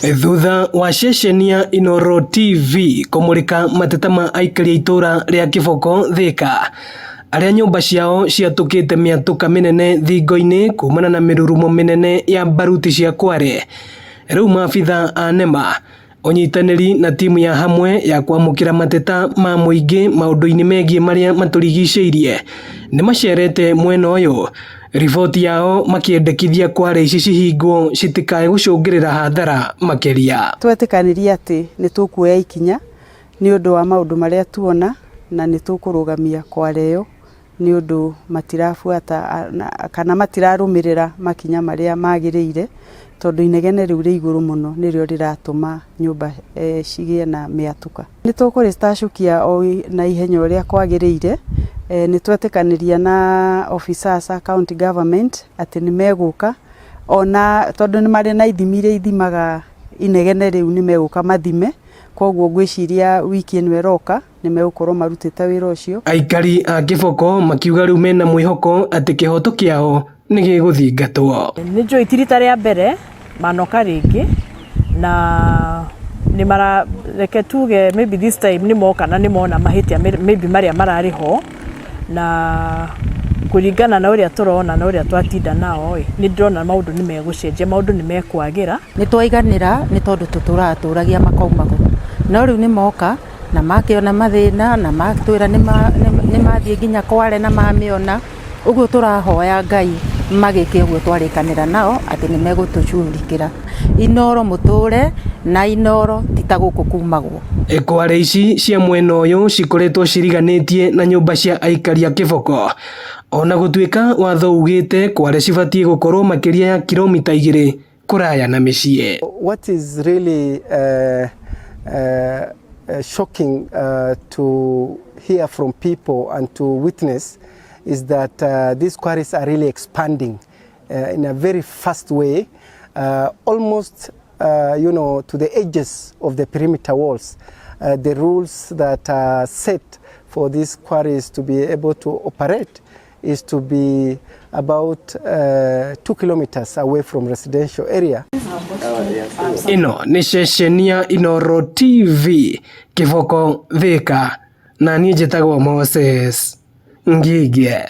Thutha wa ceceni ya Inooro TV kũmũrĩka mateta ma aikari a itũra rĩa Kĩboko Thĩka arĩa nyũmba ciao ciatũkĩte mĩatũka mĩnene thingo-inĩ kumana na mĩrurumo mĩnene ya baruti cia kware, rĩu maabitha a NEMA ũnyitanĩri na timu ya hamwe ya kwamũkĩra mateta ma mũingĩ maũndũ-inĩ megiĩ marĩa matũrigicĩirie nĩ macerete mwena ũyũ riboti yao makĩendekithia kware ici cihingwo citikae gũcũngĩrĩra hathara makĩria. Twetĩkanĩria atĩ nĩ tũkuoya ikinya nĩ ũndũ wa maũndũ marĩa tuona na nĩ tũkũrũgamia kware ĩyo nĩ ũndũ matirabuata kana matirarũmĩrĩra makinya marĩa magĩrĩire tondũ inegene rĩu rĩ igũrũ mũno nĩrĩo rĩratũma nyũmba cigĩe na mĩatũka. Nĩ tũkũrĩtacũkia o na ihenya ũrĩa kwagĩrĩire. Nĩ twetĩkanĩria na officers a county government atĩ nĩ megũka ona tondũ nĩ marĩ na ithimi iria ithimaga inegene rĩu, nĩ megũka mathime. Koguo ngwĩciria wiki ĩno ĩroka nĩ megũkorwo marutĩte wĩra ũcio. Aikari a Kĩboko makiuga rĩu mena mwĩhoko atĩ kĩhoto kĩao nĩ gĩgũthingatwo. Nĩ njũĩ ti rita rĩa mbere manoka rĩngĩ na nĩ mara, reke tuge maybe this time nĩ moka na nĩ mona mahĩtia maybe marĩa mararĩ ho, na kũringana na ũrĩa tũrona na ũrĩa twatinda nao ĩ, nĩ ndĩrona maũndũ nĩ megũcenjia, maũndũ nĩ mekwagĩra. Nĩ twaiganĩra nĩ tondũ tũtũraga tũragia makaumagwo, no rĩu nĩ moka na makĩona mathĩna na matwĩra nĩ mathiĩ nginya kware na mamĩona. Ũguo tũrahoya Ngai magĩke ũguo twarĩkanĩra nao atĩ nĩ megũtũcugurikĩra. Inooro mũtũre na Inooro ti ta gũkũ kumagwo. Kware ici cia mwena ũyũ cikoretwo ciriganĩtie na nyũmba cia aikari a Kĩboko, ona gũtuĩka watho ugĩte kware cibatiĩ gũkorwo makĩria ya kilomita 2 kũraya na mĩciĩ. What is really shocking to hear from people and to witness is that these quarries are really expanding in a very fast way, almost to the edges of the perimeter walls. The rules that are set for these quarries to be able to operate is to be about 2 kilometers away from residential area. Ĩno nĩ ceceni ya Inooro TV Kĩboko Thĩka, na niĩ njĩtagwo Moses Ngige.